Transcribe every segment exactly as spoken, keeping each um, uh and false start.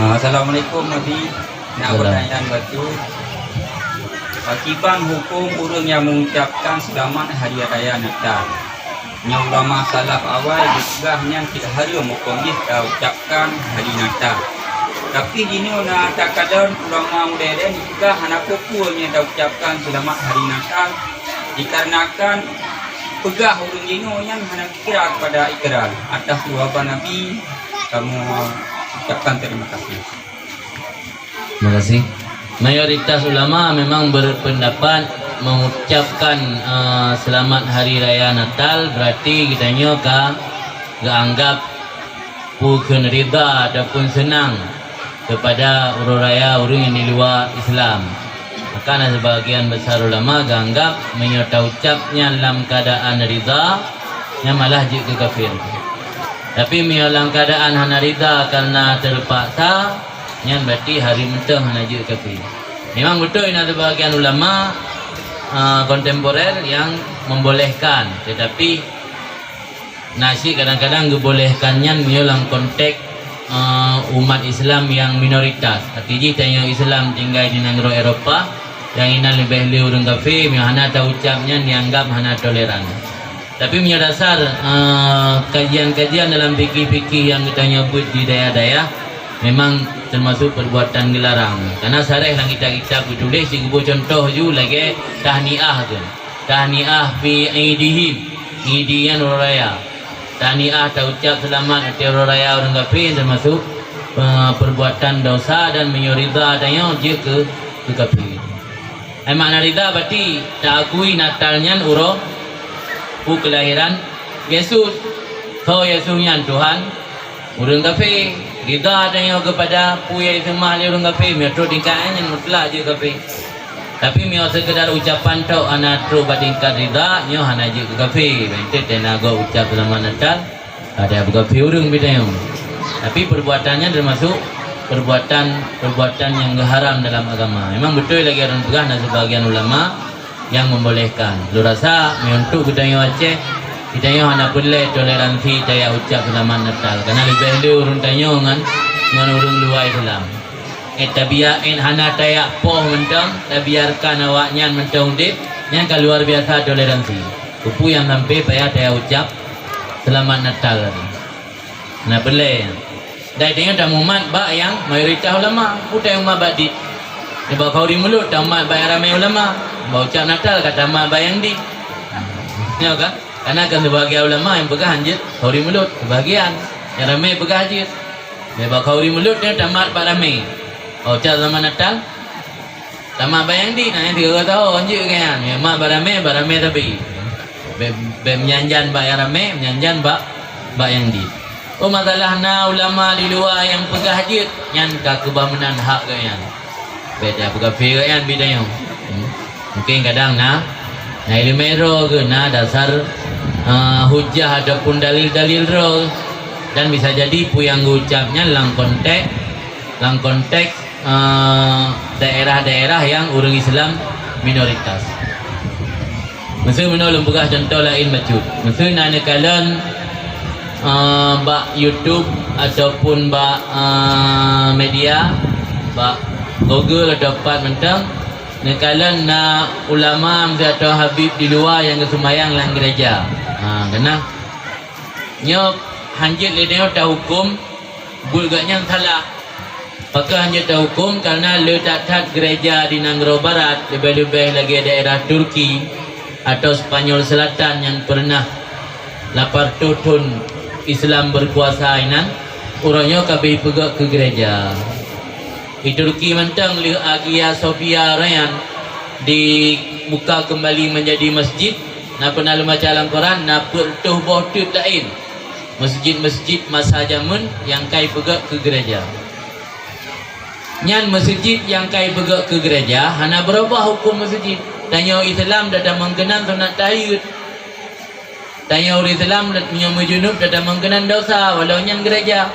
Assalamualaikum, Nabi. Nak Salam. Pertanyaan bacut. Pakiban hukum ureuëng nyang mengucapkan selamat Hari Raya Natal? Nyoe ulama salaf awai geupeugah nyan cit hareuem huköm jih taucapkan Hari Natal. Tapi jinoe na takalon ulama modern geupeugah hana peue-peue nyang taucapkan selamat Hari Natal, dikarenakan peugah ureuëng jinoe nyan hana kira kepada ikrar. Atas jawaban Nabi, kamoe ucapkan terima kasih. Terima kasih. Mayoritas ulama memang berpendapat mengucapkan, eh, selamat Hari Raya Natal, berarti geutanyoe ka geuanggap peue kheun rida ataupun seunang kepada uroe raya ureuëng nyang di luwa Islam. Maka na sebagian besar ulama geuanggap meunyoe taucap nyan lam keuadaan rida, nyan malah jeuet keu kafir. Tapi meunyoe lam keuadaan hana rida kareuna teurpaksa, nyan berarti hareuem mantong hana jeuet keu kafir. Memang beutôi na sebagian ulama, eh, kontemporer yang membolehkan, tetapi na cit kadang-kadang geubolehkan nyan meunyoe lam konteks, eh, umat Islam nyang minoritas. Arti jih tanyoe Islam tinggai di nanggroe Eropa, nyang inan leubeh le ureuëng kafé, meunyoe hana taucap nyan dianggap hana toleran. Tapi meunyoe dasar, eh, kajian-kajian dalam fikih-fikih nyang geutanyoe buet di dayah-dayah, memang teumasuk perbuatan geularang. Karena sareh lam kitab-kitab geutuléh, si geuboh cuntoh ju lagée tahniah tu. Tahniah fi idihim, idi nyan uroe raya. Tahniah taucap seulamat ateueh uroe raya ureuëng kafé teumasuk, eh, perbuatan dosa dan meunyoe rida tanyoe jeuet keu, keu kafé. Ai makna rida berarti taakui Natal nyan uroe, peue keulahiran Yesus. Soe Yesus nyan? Tuhan. Ureuëng kafé rida tanyoe keupada peue nyang jiseumah lé ureuëng kafé, meunyoe trok tingkat nyan mutlak jeuet kafé. Tapi meunyoe seukeudar ucapan tok hana trok bak tingkat rida, nyoe hana jeuet keu kafé. Bah enteuk teunagoe ucap seulamat Natal, ada beukafé ureuëng bit tanyoe. Tapi perbuatan nyan teumasuk perbuatan-perbuatan nyang geuharam dalam agama. Memang beutôi lagée ureuëng peugah na sebagian ulama nyang membolehkan. Lôn rasa, meunyoe untuk geutanyoe Aceh, geutanyoe hana peureulée toleransi tajak ucap seulamat Natal. Karena leubeh le ureuëng tanyoe ngon, ngon ureuëng luwa Islam. Eh, tabiar, eh, hana tajak poh mantong, tabiarkan awaknyan mantong udeb, nyan ka luar biasa toleransi. Keupeue nyang sampai payah tajak ucap seulamat Natal tadi. Hana peureulée. Dai tanyoe tamumat bak nyang mayoritas ulama, peue tamumat bak dit. Nibak khauri mulod tamumat bak nyang ramé ulama, bak ucap Natal ka tamat bak nyang dit. Nyoe ka? Karena kan sebagian ulama nyang peugah hanjeuet khauri mulod, sebagian nyang ramé peugah jeuet. Nibak khauri mulod nyoe tamat bak ramé. Bak ucap seulamat Natal, tamat bak nyang dit, nah, nyang tiga tahun jeuet kan. Ya, mat bak ramé, bak ramé tapi. Bèk, bèk meunyan-nyan bak nyang ramé, meunyan-nyan bak, bak nyang dit. Oh, masalah na ulama di luwa nyang peugah jeuet, nyan ka keubah meunan hak geuh nyan. Bèk tapeugah pih geuh nyan bit tanyoe. Hmm. Mungkin kadang na, na ileumèe droe geuh, na dasar, eh, hujah ataupun dalil-dalil droe. Dan bisa jadi peue nyang geucap nyan lam konteks, lam konteks eh, daerah-daerah nyang ureuëng Islam minoritas. Miseu meunoe lôn peugah cuntoh laén bacut. Miseu na neukalon, eh, bak YouTube ataupun bak, eh, media, bak Google atau pat mantong, neukalon na ulama miseu atau habib di luwa nyang geuseumayang lam gereja. Ha, keunong. Nyoe hanjeuet lé nyoe tahuköm buet geuh nyan salah. Pakon hanjeuet tahuköm? Karena le that-that gereja di nanggroe barat, leubeh-leubeh lagèe daerah Turki atau Spanyol Selatan nyang peureunah lapan reutôh thon Islam beukuasa inan, uroe nyoe ka abéh jipeugöt keu gereja. Di Turki mantong lheueh Hagia Sophia nyan dibuka keumbali meunjadi masjid, na peureunah lôn baca lam koran, na peuet reutôh boh teuk laén masjid-masjid masa jameun nyang ka jipeugöt keu gereja. Nyan masjid nyang ka jipeugöt keu gereja hana beurubah huköm masjid. Tanyoe Islam tatamong keunan sunat tahiyut. Tanyoe ureuëng Islam meunyoe meujunub tatamong keunan dosa, walau nyan gereja.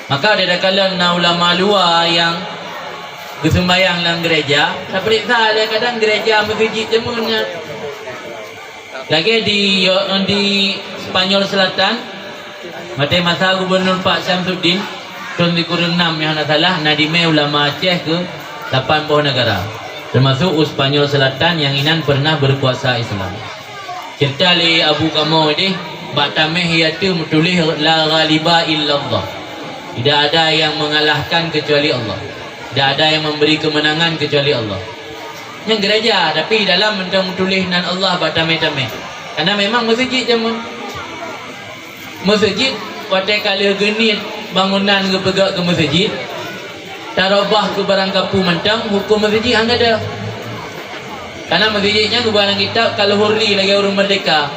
Maka takalon na ulama luwa nyang geuseumayang lam gereja, tapeuriksa lé kadang gereja masjid jameun nyan. Lagèe di, di Spanyol Selatan, watèe masa Gubernur Pak Syamsuddin, Thôn sikureueng nam nyang hana salah na dimé ulama Aceh keu lapan boh neugara, teumasok u Spanyol Seulatan nyang inan peureunah beukuasa Islam. Ceurita lé Abu Kamoe deh, bak tameh ie ateueh meutuléh, "La ghaliba illallah." Tidak ada yang mengalahkan kecuali Allah. Tidak ada yang memberi kemenangan kecuali Allah. Nyang gereja, tapi dalam mantong meutuléh nan Allah bak tameh-tameh. Karena memang meuseujid jameun. Meuseujid watée ka lheueh geuniet bangunan geupeugét keu meuseujid, tarubah keu barang kapeue mantong, huköm meuseujid han gadôh. Karena meuseujid nyan geuba lam kitab kal hurri lagée ureuëng meurdeka.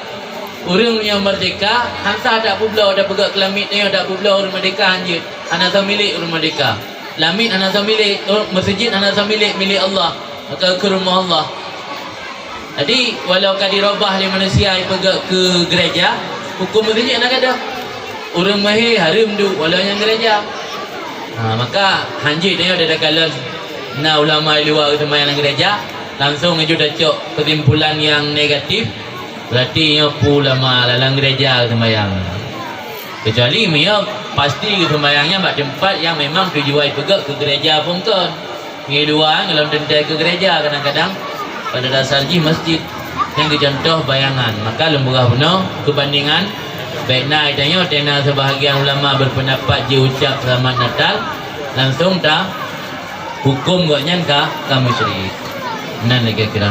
Ureuëng nyang meurdeka han sah tapeubloe, tapeugét keu lamiet nyoe tapeubloe ureuëng meurdeka, han jeuet, hana soe milék ureuëng meurdeka. Lamiet hana soe milék, oh, meuseujid hana soe milék, milék Allah, maka keu rumoh Allah. Jadi, walau ka dirubah lé manusia ipeugét keu gereja, huköm meuseujid hana gadôh. Ureuëng meuhé hareuem duek walau nyang gereja. Ha, maka han jeuet tanyoe takalon na ulama i luwa geuseumayang lam gereja, langsong aju tacok keusimpulan nyang negatif, berarti nyoe peue ulama lam gereja geuseumayang. Kecuali meunyoe pasti geuseumayang nyan bak teumpat nyang memang tujuan ipeugét keu gereja phon kon. Ngi luwa ngon lom teuntée keu gereja, kadang-kadang pada dasar jih masjid. Nyang geucontoh bayangan, maka lôn peugah bunoe keubandingan, bék na tanyoe tena seubahagian ulama beupeundapat jiucab Seulamat Natal, langsong ta huköm gobnyan ka, ka musyrik. Nan lagée kira.